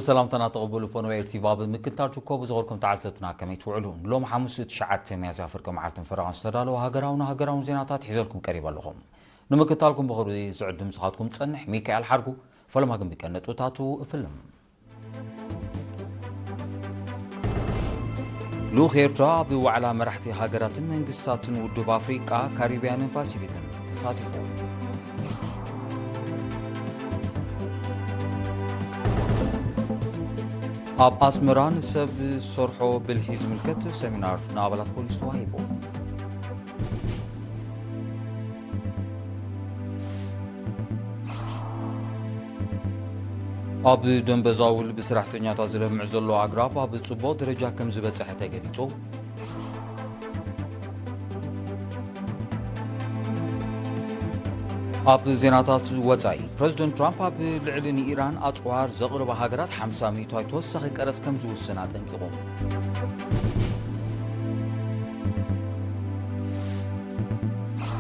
ሰላምታና ተቐበሉ ፈነወ ኤር ቲቪ። ኣብ ምክትታል ትርከቡ ዝኸርኩም ተዓዘብትና ከመይ ትውዕሉ? ንሎም ሓሙስ ትሽዓተ ሚያዝያ ፍርቂ መዓልትን ፈረቓን ዝተዳለወ ሃገራውን ሃገራውን ዜናታት ሒዘልኩም ቀሪበ ኣለኹም። ንምክትታልኩም ብኽብሪ ዝዕድም ስኻትኩም ጸንሕ ሚካኤል ሓርጉ። ፈለማ ግን ብቀንዲ ነጥብታቱ እፍልም። ልኡኽ ኤርትራ ኣብ ዋዕላ መራሕቲ ሃገራትን መንግስታትን ውድብ ኣፍሪቃ፣ ካሪብያንን ፓሲፊክን ተሳቲፉ። ኣብ ኣስመራ ንሰብ ሰርሖ ብልሒ ዝምልከት ሰሚናር ንኣባላት ፖሊስ ተዋሂቡ። ኣብ ደንበዛውል ብሰራሕተኛታት ዝለምዕ ዘሎ ኣግራብ ኣብ ጽቡቕ ደረጃ ከም ዝበጽሐ ተገሊጹ። ኣብ ዜናታት ወጻኢ፣ ፕረዚደንት ትራምፕ ኣብ ልዕሊ ንኢራን ኣጽዋር ዘቕርባ ሃገራት ሓምሳ ሚእታዊት ተወሳኺ ቀረጽ ከም ዝውስን ኣጠንቂቑ።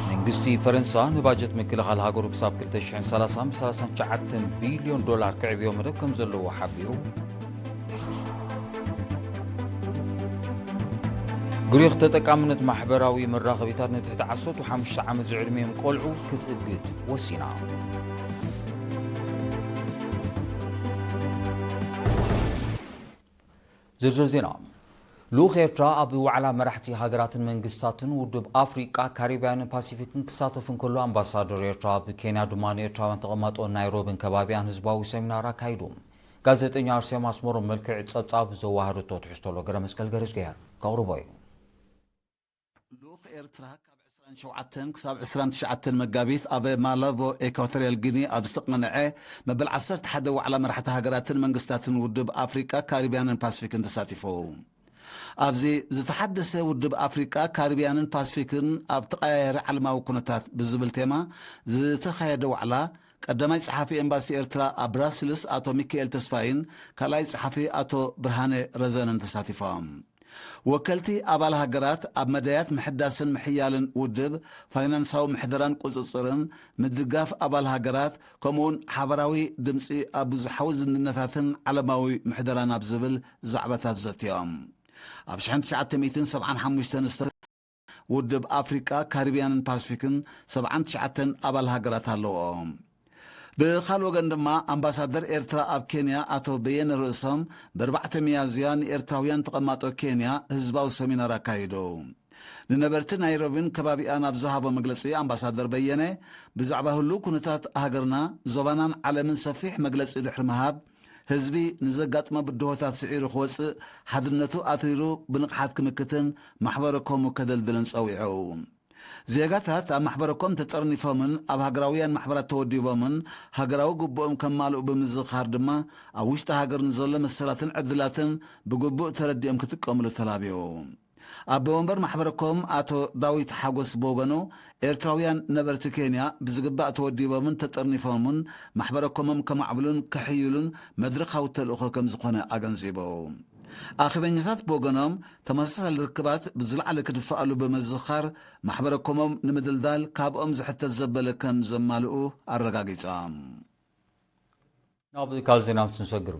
መንግስቲ ፈረንሳ ንባጀት ምክልኻል ሃገሩ ክሳብ ክልተ ሽሕን ሰላሳን ብ ሰላሳን ትሽዓተን ቢልዮን ዶላር ክዕብዮ መደብ ከም ዘለዎ ሓቢሩ። ግሪኽ ተጠቃምነት ማሕበራዊ መራኸቢታት ንትሕቲ ዓሰርተ ሓሙሽተ ዓመት ዝዕድሚኦም ቆልዑ ክትእግድ ወሲና። ዝርዝር ዜና። ልኡኽ ኤርትራ ኣብ ዋዕላ መራሕቲ ሃገራትን መንግስታትን ውድብ ኣፍሪቃ፣ ካሪብያንን ፓሲፊክን ክሳተፍ እንከሎ፣ ኣምባሳደር ኤርትራ ኣብ ኬንያ ድማ ንኤርትራውያን ተቐማጦ ናይሮብን ከባቢኣን ህዝባዊ ሰሚናር ኣካይዱ። ጋዜጠኛ ኣርሴማ ኣስመሮም መልክዕ ጸብጻብ ዘዋሃደቶ ትሕዝቶ ኣሎ፣ ገረ መስቀል ገረዝግሄር ከቕርቦ እዩ። ልኡኽ ኤርትራ ካብ ዕስራን ሸውዓተን ክሳብ ዕስራን ትሽዓተን መጋቢት ኣብ ማላቦ፣ ኤኳቶርያል ጊኒ ኣብ ዝተቐንዐ መበል ዓሰርተ ሓደ ዋዕላ መራሕቲ ሃገራትን መንግስታትን ውድብ ኣፍሪቃ፣ ካሪብያንን ፓሲፊክን ተሳቲፉ። ኣብዚ ዝተሓደሰ ውድብ ኣፍሪቃ፣ ካሪብያንን ፓሲፊክን ኣብ ተቐያያሪ ዓለማዊ ኩነታት ብዝብል ቴማ ዝተኻየደ ዋዕላ፣ ቀዳማይ ጸሓፊ ኤምባሲ ኤርትራ ኣብ ብራስልስ ኣቶ ሚካኤል ተስፋይን ካልኣይ ጸሓፊ ኣቶ ብርሃነ ረዘነን ተሳቲፎም። ወከልቲ ኣባል ሃገራት ኣብ መዳያት ምሕዳስን ምሕያልን ውድብ፣ ፋይናንሳዊ ምሕደራን ቁጽጽርን፣ ምድጋፍ ኣባል ሃገራት፣ ከምኡውን ሓባራዊ ድምጺ ኣብ ብዙሓዊ ዝምድናታትን ዓለማዊ ምሕደራን ኣብ ዝብል ዛዕባታት ዘትዮም። ኣብ ሽሕን ትሽዓተ ሚእትን ሰብዓን ሓሙሽተን ዝተ-፣ ውድብ ኣፍሪቃ፣ ካሪብያንን ፓሲፊክን ሰብዓን ትሽዓተን ኣባል ሃገራት ኣለዎ። ብኻልእ ወገን ድማ፣ ኣምባሳደር ኤርትራ ኣብ ኬንያ ኣቶ በየነ ርእሶም፣ ብኣርባዕተ ሚያዝያ ንኤርትራውያን ተቐማጦ ኬንያ ህዝባዊ ሰሚናር ኣካይዱ። ንነበርቲ ናይሮቢን ከባቢኣን ኣብ ዝሃቦ መግለጺ፣ ኣምባሳደር በየነ፣ ብዛዕባ ህሉው ኩነታት ሃገርና፣ ዞባናን ዓለምን ሰፊሕ መግለጺ ድሕሪ ምሃብ፣ ህዝቢ ንዘጋጥሞ ብድሆታት ስዒሩ ክወጽእ፣ ሓድነቱ ኣትሪሩ ብንቕሓት ክምክትን ማሕበረ ኮሙ ከደልድልን ጸዊዑ። ዜጋታት ኣብ ማሕበረ ኮም ተጠርኒፎምን ኣብ ሃገራውያን ማሕበራት ተወዲቦምን ሃገራዊ ግቡኦም ከማልኡ ብምዝኻር ድማ፣ ኣብ ውሽጢ ሃገር ንዘሎ መሰላትን ዕድላትን ብግቡእ ተረዲኦም ክጥቀምሉ ተላብዩ። ኣቦ ወንበር ማሕበረ ኮም ኣቶ ዳዊት ሓጎስ ብወገኑ፣ ኤርትራውያን ነበርቲ ኬንያ ብዝግባእ ተወዲቦምን ተጠርኒፎምን ማሕበረ ኮሞም ከማዕብሉን ከሕይሉን መድረኻዊ ተልእኾ ከም ዝኾነ ኣገንዚቡ። ኣኼበኛታት ብወገኖም፣ ተመሳሳሊ ርክባት ብዝለዓለ ክድፈኣሉ ብምዝኻር፣ ማሕበረ ኮሞም ንምድልዳል ካብኦም ዝሕተት ዘበለ ከም ዘማልኡ ኣረጋጊጾም። ናብ ካልእ ዜና ምስ ንሰግር፣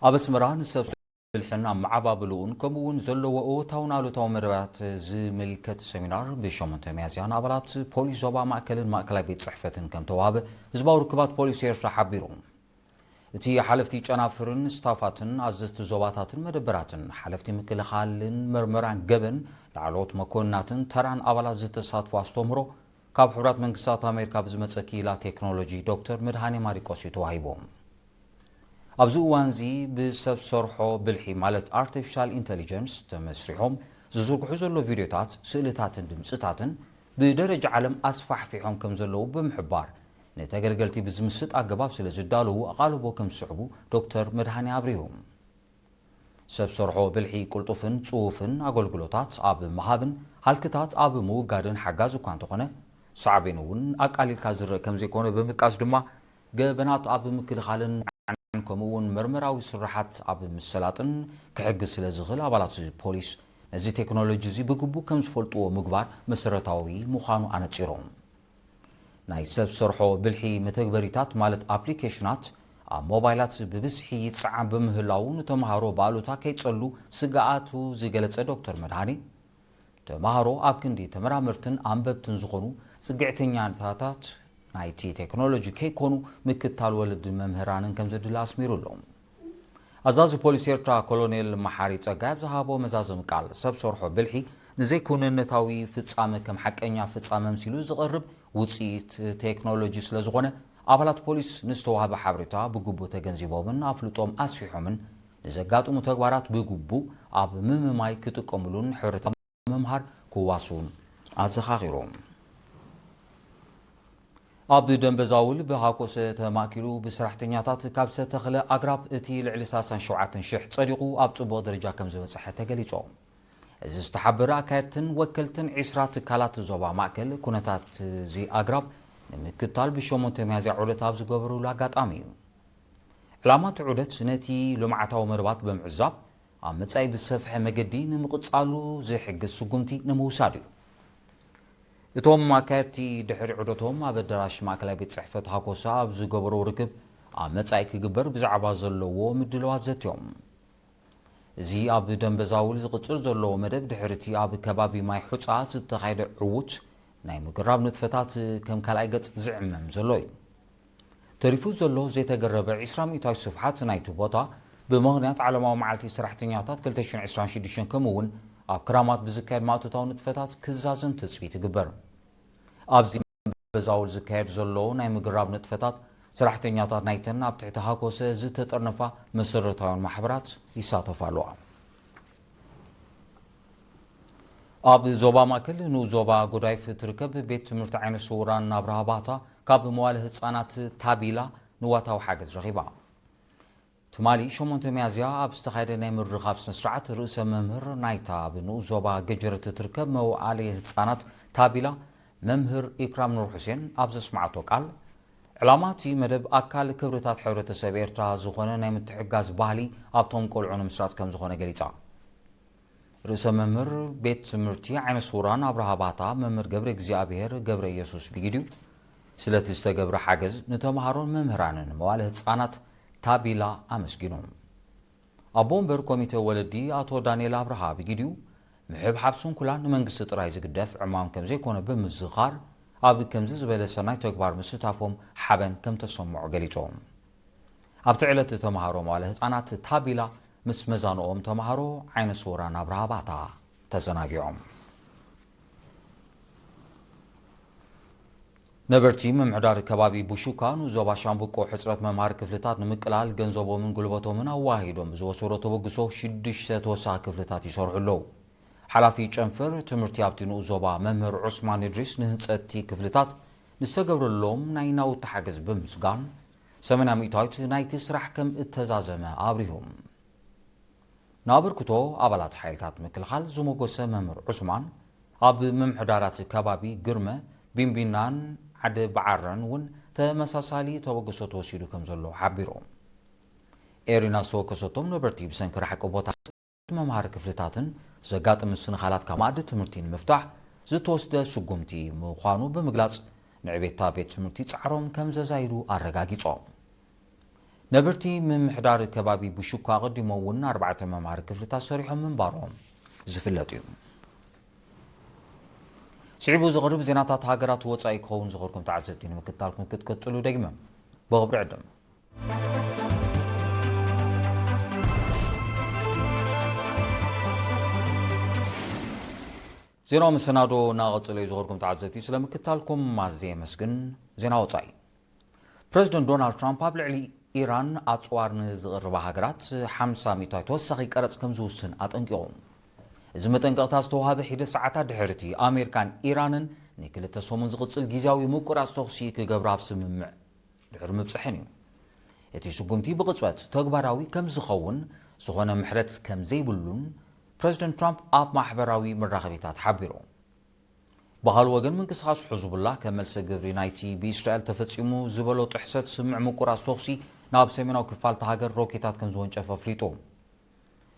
ኣብ ኣስመራ ንሰብ ብልሕን ኣመዓባብልኡን ከምኡ እውን ዘለዎ እወታውን ኣሉታዊ መደባት ዝምልከት ሰሚናር ብሸሞንተ ሚያዝያ ንኣባላት ፖሊስ ዞባ ማእከልን ማእከላይ ቤት ጽሕፈትን ከም ተዋህበ ህዝባዊ ርክባት ፖሊስ ኤርትራ ሓቢሩ። እቲ ሓለፍቲ ጨናፍርን ስታፋትን ኣዘዝቲ ዞባታትን መደበራትን ሓለፍቲ ምክልኻልን መርመራን ገበን ላዕለዎት መኮንናትን ተራን ኣባላት ዝተሳትፎ ኣስተምህሮ ካብ ሕቡራት መንግስታት ኣሜሪካ ብዝመጸ ክኢላ ቴክኖሎጂ ዶክተር መድሃኔ ማሪቆስ እዩ ተዋሂቡ። ኣብዚ እዋንዚ ብሰብ ሰርሖ ብልሒ ማለት ኣርቲፊሻል ኢንተሊጀንስ ተመስሪሖም ዝዝርግሑ ዘሎ ቪድዮታት፣ ስእልታትን ድምፅታትን ብደረጃ ዓለም ኣስፋሕፊሖም ከም ዘለዉ ብምሕባር፣ ንተገልገልቲ ብዝምስጥ ኣገባብ ስለ ዝዳለዉ ኣቓልቦ ከም ዝስዕቡ ዶክተር መድሃኔ ኣብሪሁ። ሰብ ሰርሖ ብልሒ ቅልጡፍን ጽፉፍን ኣገልግሎታት ኣብ ምሃብን ሃልክታት ኣብ ምውጋድን ሓጋዚ እኳ እንተኾነ፣ ሳዕቤኑ እውን ኣቃሊልካ ዝረእ ከም ዘይኮነ ብምጥቃስ ድማ፣ ገበናት ኣብ ምክልኻልን ምዕናን ከምኡ እውን መርመራዊ ስራሓት ኣብ ምስላጥን ክሕግዝ ስለ ዝኽእል፣ ኣባላት ፖሊስ ነዚ ቴክኖሎጂ እዚ ብግቡእ ከም ዝፈልጥዎ ምግባር መሰረታዊ ምዃኑ ኣነጺሮም። ናይ ሰብ ሰርሖ ብልሒ መተግበሪታት ማለት ኣፕሊኬሽናት ኣብ ሞባይላት ብብዝሒ ይጸዓን ብምህላዉ፣ ንተምሃሮ ብኣሉታ ከይጸሉ ስግኣቱ ዝገለጸ ዶክተር መድሃኔ፣ ተምሃሮ ኣብ ክንዲ ተመራመርትን ኣንበብትን ዝኾኑ ጽግዕተኛታት ናይቲ ቴክኖሎጂ ከይኮኑ ምክታል ወለድን መምህራንን ከም ዘድሊ ኣስሚሩ ኣሎ። ኣዛዚ ፖሊስ ኤርትራ ኮሎኔል መሓሪ ጸጋይ ኣብ ዝሃቦ መዛዘሚ ቃል፣ ሰብ ሰርሖ ብልሒ ንዘይክውንነታዊ ፍጻመ ከም ሓቀኛ ፍጻመ ኣምሲሉ ዝቐርብ ውጽኢት ቴክኖሎጂ ስለ ዝኾነ፣ ኣባላት ፖሊስ ንዝተዋህበ ሓበሬታ ብግቡእ ተገንዚቦምን ኣፍልጦም ኣስፊሖምን ንዘጋጥሙ ተግባራት ብግቡእ ኣብ ምምማይ ክጥቀምሉን ሕብረተሰብ ምምሃር ክዋስኡን ኣዘኻኺሩ። ኣብ ደንበዛውል ብሃኮሰ ተማእኪሉ ብሰራሕተኛታት ካብ ዝተተኽለ ኣግራብ እቲ ልዕሊ ሰላሳን ሸውዓተን ሽሕ ጸዲቑ ኣብ ጽቡቕ ደረጃ ከም ዝበጽሐ ተገሊጹ። እዚ ዝተሓበረ ኣካየድትን ወከልትን ዒስራ ትካላት ዞባ ማእከል ኩነታት እዚ ኣግራብ ንምክታል ብሸሞንተ ሚያዝያ ዑደት ኣብ ዝገበሩሉ ኣጋጣሚ እዩ። ዕላማ እቲ ዑደት ነቲ ልምዓታዊ መደባት ብምዕዛብ ኣብ መጻኢ ብዝሰፍሐ መገዲ ንምቕጻሉ ዝሕግዝ ስጉምቲ ንምውሳድ እዩ። እቶም ኣካየድቲ ድሕሪ ዑደቶም ኣብ ኣዳራሽ ማእከላይ ቤት ጽሕፈት ሃኮሳ ኣብ ዝገበሮ ርክብ ኣብ መጻኢ ክግበር ብዛዕባ ዘለዎ ምድልዋት ዘትዮም። እዚ ኣብ ደንበዛውል ዝቕጽል ዘሎ መደብ ድሕሪ እቲ ኣብ ከባቢ ማይ ሑጻ ዝተኻየደ ዕዉት ናይ ምግራብ ንጥፈታት ከም ካልኣይ ገጽ ዝዕመም ዘሎ እዩ። ተሪፉ ዘሎ ዘይተገረበ ዒስራ ሚእታዊ ስፍሓት ናይቲ ቦታ ብምኽንያት ዓለማዊ መዓልቲ ሰራሕተኛታት ክልተ ሽሕን ዕስራን ሽዱሽተን ከምኡ እውን ኣብ ክራማት ብዝካየድ ማእቶታዊ ንጥፈታት ክዛዘም ትጽቢት ይግበር። ኣብዚ በዛውል ዝካየድ ዘሎ ናይ ምግራብ ንጥፈታት ሰራሕተኛታት ናይተን ኣብ ትሕቲ ሃኮሰ ዝተጠርነፋ መሰረታውያን ማሕበራት ይሳተፋ ኣለዋ። ኣብ ዞባ ማእከል ንኡስ ዞባ ጎዳይፍ ትርከብ ቤት ትምህርቲ ዓይነ ስውራን ኣብርሃ ባህታ ካብ መዋለ ህጻናት ታቢላ ንዋታዊ ሓገዝ ረኺባ። ትማሊ ሸሞንተ ሚያዝያ ኣብ ዝተኻየደ ናይ ምርኻብ ስነ ስርዓት ርእሰ መምህር ናይታ ኣብ ንኡስ ዞባ ገጀረት እትርከብ መውዓሊ ህጻናት ታቢላ መምህር ኢክራም ኑር ሁሴን ኣብ ዘስማዓቶ ቃል፣ ዕላማ እቲ መደብ ኣካል ክብርታት ሕብረተሰብ ኤርትራ ዝኾነ ናይ ምትሕጋዝ ባህሊ ኣብቶም ቆልዑ ንምስራጽ ከም ዝኾነ ገሊጻ። ርእሰ መምህር ቤት ትምህርቲ ዓይነ ስውራን ኣብርሃ ባታ መምህር ገብረ እግዚኣብሔር ገብረ ኢየሱስ ብጊዲኡ ስለቲ ዝተገብረ ሓገዝ ንተምሃሮን መምህራንን መዋለ ህጻናት ታቢላ ኣመስጊኑ። ኣቦ ወንበር ኮሚተ ወለዲ ኣቶ ዳንኤል ኣብርሃ ብጊዲኡ ምሕብሓብ ስንኩላን ንመንግስቲ ጥራይ ዝግደፍ ዕማም ከም ዘይኮነ ብምዝኻር ኣብ ከምዚ ዝበለ ሰናይ ተግባር ምስታፎም ሓበን ከም ተሰምዖ ገሊጾም። ኣብቲ ዕለት ተምሃሮ መዋለ ህጻናት ታቢላ ምስ መዛንኦም ተምሃሮ ዓይነ ስውራን ኣብርሃ ባታ ተዘናጊዖም። ነበርቲ ምምሕዳር ከባቢ ቡሹካ ንዞባ ሻምብቆ ሕጽረት መምሃሪ ክፍልታት ንምቅላል ገንዘቦምን ጉልበቶምን ኣዋሂዶም ብዝወሰዶ ተበግሶ ሽዱሽተ ተወሳኺ ክፍልታት ይሰርሑ ኣለዉ። ሓላፊ ጨንፈር ትምህርቲ ኣብቲ ንኡስ ዞባ መምህር ዑስማን እድሪስ ንህንጸት እቲ ክፍልታት ንዝተገብረሎም ናይ ናውቲ ሓገዝ ብምስጋን ሰማንያ ሚእታዊት ናይቲ ስራሕ ከም እተዛዘመ ኣብሪሁ። ንኣበርክቶ ኣባላት ሓይልታት ምክልኻል ዝመጎሰ መምህር ዑስማን፣ ኣብ ምምሕዳራት ከባቢ ግርመ፣ ቢንቢናን ዓዲ በዓረን እውን ተመሳሳሊ ተበግሶ ተወሲዱ ከም ዘሎ ሓቢሩ። ኤሪና ዝተወከሰቶም ነበርቲ ብሰንኪ ርሕቂ ቦታ መምሃሪ ክፍልታትን ዘጋጥም ምስንኻላት ካብ ማእዲ ትምህርቲ ንምፍታሕ ዝተወስደ ስጉምቲ ምዃኑ ብምግላጽ፣ ንዕቤታ ቤት ትምህርቲ ጻዕሮም ከም ዘዛይዱ ኣረጋጊጾም። ነበርቲ ምምሕዳር ከባቢ ብሹኳ ኣቐዲሞም እውን ኣርባዕተ መምሃሪ ክፍልታት ሰሪሖም ምንባሮም ዝፍለጥ እዩ። ስዒቡ ዝቕርብ ዜናታት ሃገራት ወጻኢ ክኸውን ዝኸርኩም ተዓዘብቲ ንምክትታልኩም ክትቀጽሉ ደግመ ብኽብሪ ዕድም። ዜናዊ መሰናዶ እናቐጸለ እዩ ዝኸርኩም ተዓዘብቲ ስለምክትታልኩም ኣዝየ የመስግን። ዜና ወጻኢ። ፕረዚደንት ዶናልድ ትራምፕ ኣብ ልዕሊ ኢራን ኣጽዋር ንዝቕርባ ሃገራት ሓምሳ ሚእታዊ ተወሳኺ ቀረጽ ከም ዝውስን ኣጠንቂቑ። እዚ መጠንቀቕታ ዝተዋህበ ሒደት ሰዓታት ድሕሪ እቲ ኣሜሪካን ኢራንን ንክልተ ሰሙን ዝቕጽል ግዝያዊ ምቁራጽ ተኹሲ ክገብራ ኣብ ስምምዕ ድሕሪ ምብጽሐን እዩ። እቲ ስጉምቲ ብቕጽበት ተግባራዊ ከም ዝኸውን ዝኾነ ምሕረት ከም ዘይብሉን ፕረዚደንት ትራምፕ ኣብ ማሕበራዊ መራኸቢታት ሓቢሩ። ብኻልእ ወገን ምንቅስቓስ ሕዝቡላህ ከም መልሰ ግብሪ ናይቲ ብእስራኤል ተፈጺሙ ዝበሎ ጥሕሰት ስምምዕ ምቁራጽ ተኹሲ ናብ ሰሜናዊ ክፋል እታ ሃገር ሮኬታት ከም ዝወንጨፈ ኣፍሊጡ።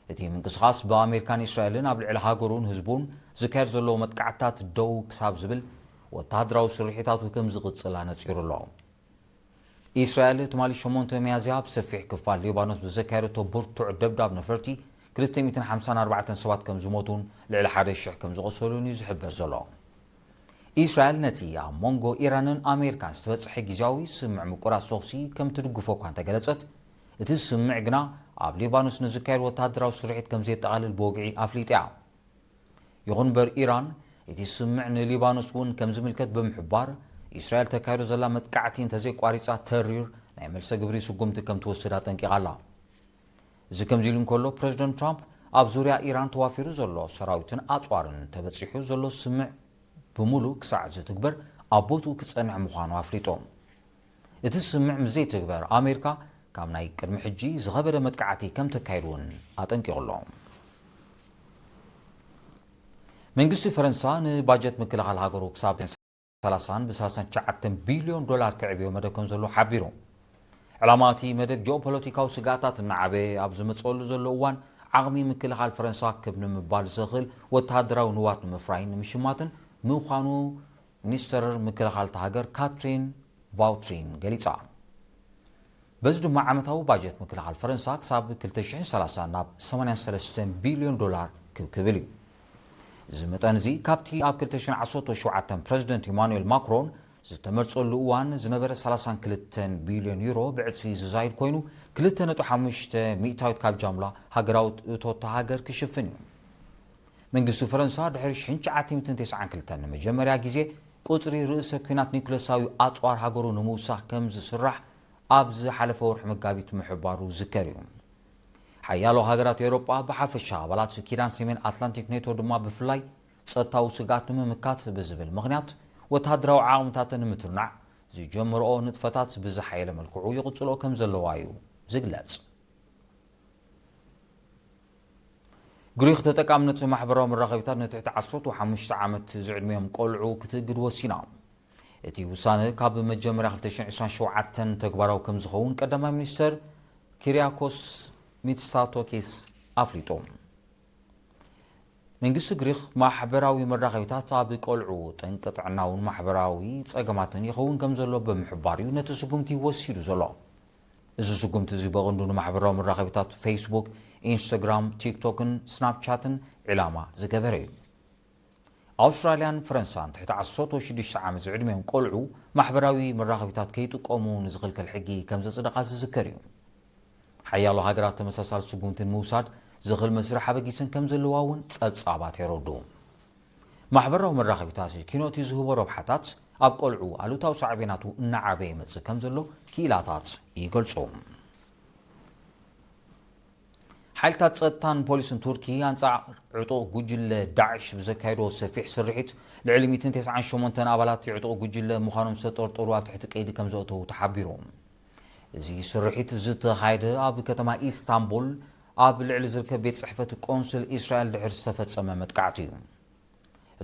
እቲ ምንቅስቓስ ብኣሜሪካን እስራኤልን ኣብ ልዕሊ ሃገሩን ህዝቡን ዝካየድ ዘሎ መጥቃዕትታት ደው ክሳብ ዝብል ወተሃደራዊ ስርሒታቱ ከም ዝቕጽል ኣነጺሩ ኣሎ። ኢስራኤል ትማሊ ሸሞንተ ሚያዝያ ኣብ ሰፊሕ ክፋል ሊባኖስ ብዘካየደቶ ብርቱዕ ደብዳብ ነፈርቲ ክልተ ሚእትን ሓምሳን ኣርባዕተን ሰባት ከም ዝሞቱን ልዕሊ ሓደ ሽሕ ከም ዝቖሰሉን እዩ ዝሕበር ዘሎ። ኢስራኤል ነቲ ኣብ መንጎ ኢራንን ኣሜሪካን ዝተበጽሐ ግዝያዊ ስምምዕ ምቁራጽ ተኹሲ ከም ትድግፎ እኳ እንተገለጸት፣ እቲ ስምምዕ ግና ኣብ ሊባኖስ ንዝካየድ ወተሃደራዊ ስርሒት ከም ዘየጠቓልል ብወግዒ ኣፍሊጣ እያ። ይኹን እምበር ኢራን፣ እቲ ስምምዕ ንሊባኖስ እውን ከም ዝምልከት ብምሕባር፣ ኢስራኤል ተካይዶ ዘላ መጥቃዕቲ እንተዘይቋሪጻ ተሪር ናይ መልሰ ግብሪ ስጉምቲ ከም ትወስድ ኣጠንቂቓ ኣላ። እዚ ከምዚ ኢሉ እንከሎ፣ ፕረዚደንት ትራምፕ ኣብ ዙርያ ኢራን ተዋፊሩ ዘሎ ሰራዊትን ኣጽዋርን ተበጺሑ ዘሎ ስምምዕ ብምሉእ ክሳዕ ዝትግበር ኣብ ቦትኡ ክጸንሕ ምዃኑ ኣፍሊጡ። እቲ ስምምዕ ምስ ዘይትግበር ኣሜሪካ ካብ ናይ ቅድሚ ሕጂ ዝኸበደ መጥቃዕቲ ከም ተካይድ እውን ኣጠንቂቑ ኣሎ። መንግስቲ ፈረንሳ ንባጀት ምክልኻል ሃገሩ ክሳብ ሰላሳን ብ ሰላሳን ትሽዓተን ቢልዮን ዶላር ከዕብዮ መደብ ከም ዘሎ ሓቢሩ። ዕላማ እቲ መደብ ጂኦፖለቲካዊ ስግኣታት እናዓበየ ኣብ ዝመፅኣሉ ዘሎ እዋን ዓቕሚ ምክልኻል ፈረንሳ ክብ ንምባል ዘኽእል ወተሃደራዊ ንዋት ንምፍራይን ንምሽማትን ምዃኑ ሚኒስተር ምክልኻል እታ ሃገር ካትሪን ቫውትሪን ገሊጻ። በዚ ድማ ዓመታዊ ባጀት ምክልኻል ፈረንሳ ክሳብ ክልተ ሽሕን ሰላሳን ናብ ሰማንያን ሰለስተን ቢልዮን ዶላር ክብ ክብል እዩ። እዚ መጠን እዚ ካብቲ ኣብ ክልተ ሽሕን ዓሰርተ ሸውዓተን ፕረዚደንት ኢማኑኤል ማክሮን ዝተመርጸሉ እዋን ዝነበረ ሰላሳን ክልተን ቢልዮን ዩሮ ብዕጽፊ ዝዛይድ ኮይኑ፣ ክልተ ነጥቢ ሓሙሽተ ሚእታዊት ካብ ጃምላ ሃገራዊ እቶት እታ ሃገር ክሽፍን እዩ። መንግስቲ ፈረንሳ ድሕሪ ሽሕን ትሽዓተ ሚእትን ተስዓን ክልተን ንመጀመርያ ግዜ ቁጽሪ ርእሰ ኲናት ኒውክለሳዊ ኣጽዋር ሃገሩ ንምውሳኽ ከም ዝስራሕ ኣብ ዝሓለፈ ወርሒ መጋቢት ምሕባሩ ዝከር እዩ። ሓያሎ ሃገራት ኤውሮጳ ብሓፈሻ፣ ኣባላት ኪዳን ሰሜን ኣትላንቲክ ኔቶ ድማ ብፍላይ፣ ጸጥታዊ ስግኣት ንምምካት ብዝብል ምኽንያት ወተሃደራዊ ዓቕምታተን ንምትርናዕ ዝጀመርኦ ንጥፈታት ብዝሓየለ መልክዑ ይቕጽልኦ ከም ዘለዋ እዩ ዝግለጽ። ግሪኽ ተጠቃምነት ማሕበራዊ መራኸቢታት ንትሕቲ ዓሰርተ ሓሙሽተ ዓመት ዝዕድሚኦም ቆልዑ ክትእግድ ወሲና። እቲ ውሳነ ካብ መጀመርያ ክልተ ሽሕን ዕስራን ሸውዓተን ተግባራዊ ከም ዝኸውን ቀዳማይ ሚኒስተር ኪሪያኮስ ሚትሳቶኪስ ኣፍሊጡ። መንግስቲ ግሪኽ ማሕበራዊ መራኸቢታት ኣብ ቆልዑ ጠንቂ ጥዕናውን ማሕበራዊ ጸገማትን ይኸውን ከም ዘሎ ብምሕባር እዩ ነቲ ስጉምቲ ወሲዱ ዘሎ። እዚ ስጉምቲ እዚ ብቐንዱ ንማሕበራዊ መራኸቢታት ፌስቡክ፣ ኢንስታግራም፣ ቲክቶክን ስናፕቻትን ዒላማ ዝገበረ እዩ። ኣውስትራልያን ፈረንሳን ትሕቲ ዓሰርተ ሽዱሽተ ዓመት ዝዕድሚኦም ቆልዑ ማሕበራዊ መራኸቢታት ከይጥቀሙ ንዝኽልከል ሕጊ ከም ዘጽደቓ ዝዝከር እዩ። ሓያሎ ሃገራት ተመሳሳሊ ስጉምቲ ንምውሳድ ዝኽእል መስርሕ ኣበጊሰን ከም ዘለዋ እውን ጸብጻባት የረድኡ። ማሕበራዊ መራኸቢታት ኪኖ እቲ ዝህቦ ረብሓታት ኣብ ቆልዑ ኣሉታዊ ሳዕቤናቱ እናዓበየ ይመጽእ ከም ዘሎ ክኢላታት ይገልጹ። ሓይልታት ጸጥታን ፖሊስን ቱርኪ ኣንጻር ዕጡቕ ጉጅለ ዳዕሽ ብዘካየዶ ሰፊሕ ስርሒት ልዕሊ ሚእትን ተስዓን ሸሞንተን ኣባላት ዕጡቕ ጉጅለ ምዃኖም ዝተጠርጠሩ ኣብ ትሕቲ ቀይዲ ከም ዘእተዉ ተሓቢሩ። እዚ ስርሒት ዝተኻየደ ኣብ ከተማ ኢስታንቡል ኣብ ልዕሊ ዝርከብ ቤት ጽሕፈት ቆንስል ኢስራኤል ድሕሪ ዝተፈጸመ መጥቃዕቲ እዩ።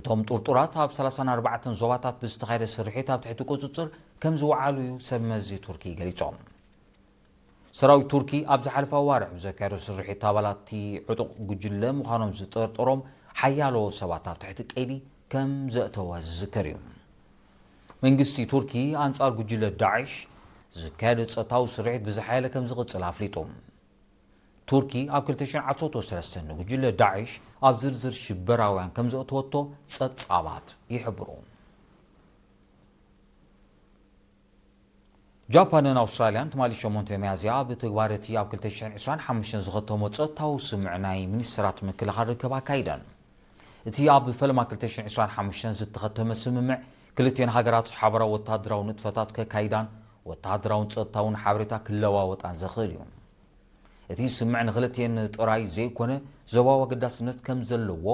እቶም ጥርጡራት ኣብ ሰላሳን ኣርባዕተን ዞባታት ብዝተኻየደ ስርሒት ኣብ ትሕቲ ቁጽጽር ከም ዝወዓሉ እዩ ሰብ መዚ ቱርኪ ገሊጾም። ሰራዊት ቱርኪ ኣብ ዝሓለፈ ኣዋርሕ ብዘካየዶ ስርሒት ኣባላት እቲ ዕጡቕ ጉጅለ ምዃኖም ዝጠርጠሮም ሓያሎ ሰባት ኣብ ትሕቲ ቀይዲ ከም ዘእተወ ዝዝከር እዩ። መንግስቲ ቱርኪ ኣንጻር ጉጅለ ዳዕሽ ዝካየድ ጸጥታዊ ስርሒት ብዝሓየለ ከም ዝቕጽል ኣፍሊጡ። ቱርኪ ኣብ ክልተ ሽሕን ዓሰርተ ሰለስተን ንጉጅለ ዳዕሽ ኣብ ዝርዝር ሽበራውያን ከም ዘእተወቶ ጸብጻባት ይሕብሩ። ጃፓንን ኣውስትራልያን ትማሊ ሸሞንተ ሚያዝያ ኣብ ተግባር እቲ ኣብ ክልተ ሽሕን ዕስራን ሓሙሽተን ዝኸተሞ ጸጥታዊ ስምምዕ ናይ ሚኒስተራት ምክልኻል ርክብ ኣካይደን። እቲ ኣብ ፈለማ ክልተ ሽሕን ዕስራን ሓሙሽተን ዝተኸተመ ስምምዕ ክልቲኤን ሃገራት ሓበራዊ ወተሃደራዊ ንጥፈታት ከካይዳን ወተሃደራውን ጸጥታውን ሓበሬታ ክለዋወጣን ዘኽእል እዩ። እቲ ስምምዕ ንክልቲኤን ጥራይ ዘይኮነ ዞባዊ ኣገዳስነት ከም ዘለዎ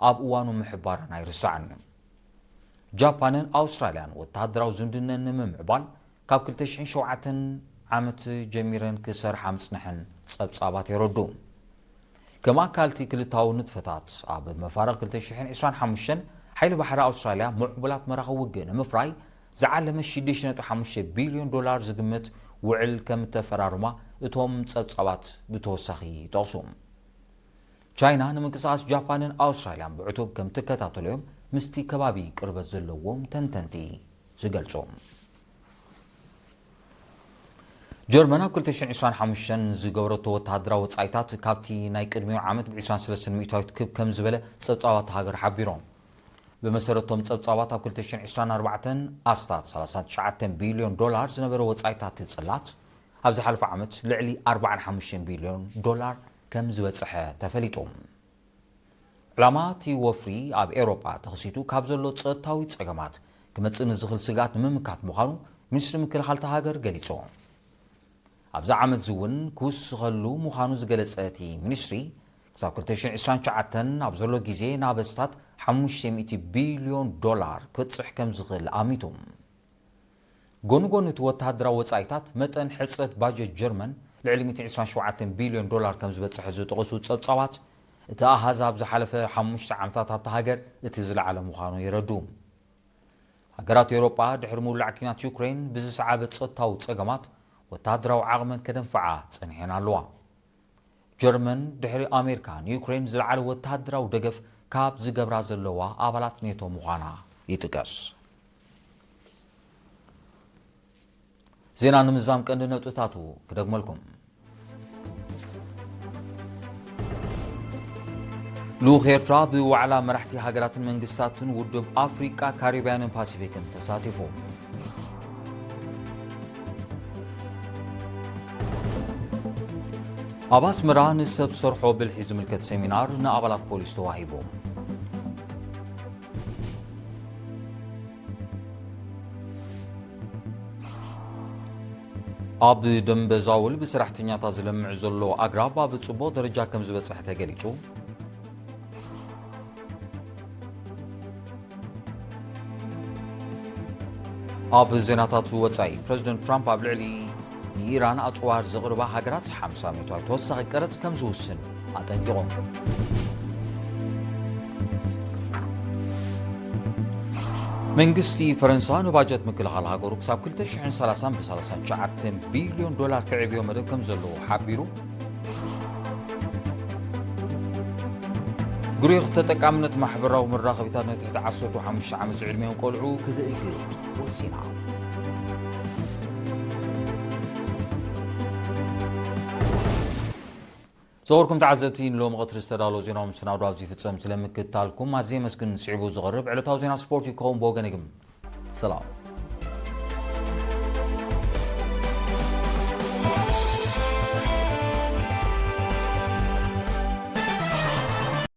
ኣብ እዋኑ ምሕባረን ኣይርሳዕን። ጃፓንን ኣውስትራልያን ወተሃደራዊ ዝምድነን ንምምዕባል ካብ ክልተ ሽሕን ሸውዓተን ዓመት ጀሚረን ክሰርሓ ምጽንሐን ጸብጻባት የረድኡ። ከም ኣካል እቲ ክልታዊ ንጥፈታት፣ ኣብ መፋርቕ ክልተ ሽሕን ዕስራን ሓሙሽተን ሓይሊ ባሕሪ ኣውስትራልያ ምዕቡላት መራኽብ ውግእ ንምፍራይ ዝዓለመ ሽዱሽተ ነጥቢ ሓሙሽተ ቢልዮን ዶላር ዝግመት ውዕል ከም እተፈራርማ እቶም ጸብጻባት ብተወሳኺ ይጠቕሱ። ቻይና ንምንቅስቓስ ጃፓንን ኣውስትራልያን ብዕቱብ ከም ትከታተሎ እዮም ምስቲ ከባቢ ቅርበት ዘለዎም ተንተንቲ ዝገልጹ። ጀርመን ኣብ ክልተ ሽሕን ዕስራን ሓሙሽተን ዝገበረቶ ወተሃደራዊ ወጻኢታት ካብቲ ናይ ቅድሚኡ ዓመት ብ ዕስራን ሰለስተን ሚእታዊት ክብ ከም ዝበለ ጸብጻባት ሃገር ሓቢሮም። ብመሰረቶም ጸብጻባት ኣብ ክልተ ሽሕን ዕስራን ኣርባዕተን ኣስታት ሰላሳን ትሽዓተን ቢልዮን ዶላር ዝነበረ ወጻኢታት ጽላት ኣብ ዝሓለፈ ዓመት ልዕሊ ኣርባዓን ሓሙሽተን ቢልዮን ዶላር ከም ዝበጽሐ ተፈሊጡ። ዕላማ እቲ ወፍሪ ኣብ ኤውሮጳ ተኸሲቱ ካብ ዘሎ ጸጥታዊ ጸገማት ክመጽእ ንዝኽእል ስግኣት ንምምካት ምዃኑ ሚኒስትሪ ምክልኻል እታ ሃገር ገሊጹ። ኣብዚ ዓመት እዚ እውን ክውስኸሉ ምዃኑ ዝገለጸ እቲ ሚኒስትሪ፣ ክሳብ ክልተ ሽሕን ዕስራን ትሽዓተን ኣብ ዘሎ ግዜ ናብ ኣስታት ሓሙሽተ ሚእቲ ቢልዮን ዶላር ክበጽሕ ከም ዝኽእል ኣሚቱ። ጎኒ ጎኒ እቲ ወተሃደራዊ ወጻኢታት፣ መጠን ሕጽረት ባጀት ጀርመን ልዕሊ ሚእቲ ዕስራን ሸውዓተን ቢልዮን ዶላር ከም ዝበጽሐ ዝጠቐሱ ጸብጻባት፣ እቲ ኣሃዝ ኣብ ዝሓለፈ ሓሙሽተ ዓመታት ኣብታ ሃገር እቲ ዝለዓለ ምዃኑ የረድኡ። ሃገራት ኤውሮጳ ድሕሪ ምውላዕ ኲናት ዩክሬን ብዝሰዓበ ጸጥታዊ ጸገማት ወተሃደራዊ ዓቕመን ከደንፍዓ ጸኒሐን ኣለዋ። ጀርመን ድሕሪ ኣሜሪካ ንዩክሬን ዝለዓለ ወተሃደራዊ ደገፍ ካብ ዝገብራ ዘለዋ ኣባላት ኔቶ ምዃና ይጥቀስ። ዜና ንምዝዛም ቀንዲ ነጥብታቱ ክደግመልኩም። ልኡኽ ኤርትራ ብዋዕላ መራሕቲ ሃገራትን መንግስታትን ውድብ ኣፍሪቃ፣ ካሪብያንን ፓሲፊክን ተሳቲፉ። ኣብ ኣስመራ ንሰብ ሰርሖ ብልሒ ዝምልከት ሰሚናር ንኣባላት ፖሊስ ተዋሂቡ። ኣብ ደምበ ዛውል ብሰራሕተኛታት ዝለምዕ ዘሎ ኣግራብ ኣብ ጽቡቕ ደረጃ ከም ዝበጽሐ ተገሊጹ። ኣብ ዜናታት ወጻኢ፣ ፕረዚደንት ትራምፕ ኣብ ልዕሊ ንኢራን ኣጽዋር ዘቕርባ ሃገራት ሓምሳ ሚእታዊት ተወሳኺ ቀረጽ ከም ዝውስን ኣጠንቂቖም። መንግስቲ ፈረንሳ ንባጀት ምክልኻል ሃገሩ ክሳብ ክልተ ሽሕን ሰላሳን ብ ሰላሳን ትሽዓተን ቢልዮን ዶላር ክዕብዮ መደብ ከም ዘለዎ ሓቢሩ። ግሪኽ ተጠቃምነት ማሕበራዊ መራኸቢታት ንትሕቲ ዓሰርተ ሓሙሽተ ዓመት ዝዕድሚኦም ቆልዑ ክትእግድ ወሲና። ዝኸበርኩም ተዓዘብቲ፣ ንሎሚ ቀትሪ ዝተዳለወ ዜናዊ መሰናዶ ኣብዚ ይፍጸም። ስለምክትታልኩም ኣዝየ የመስግን። ስዒቡ ዝቐርብ ዕለታዊ ዜና ስፖርት እዩ ክኸውን። ብወገነይ ግን ሰላም።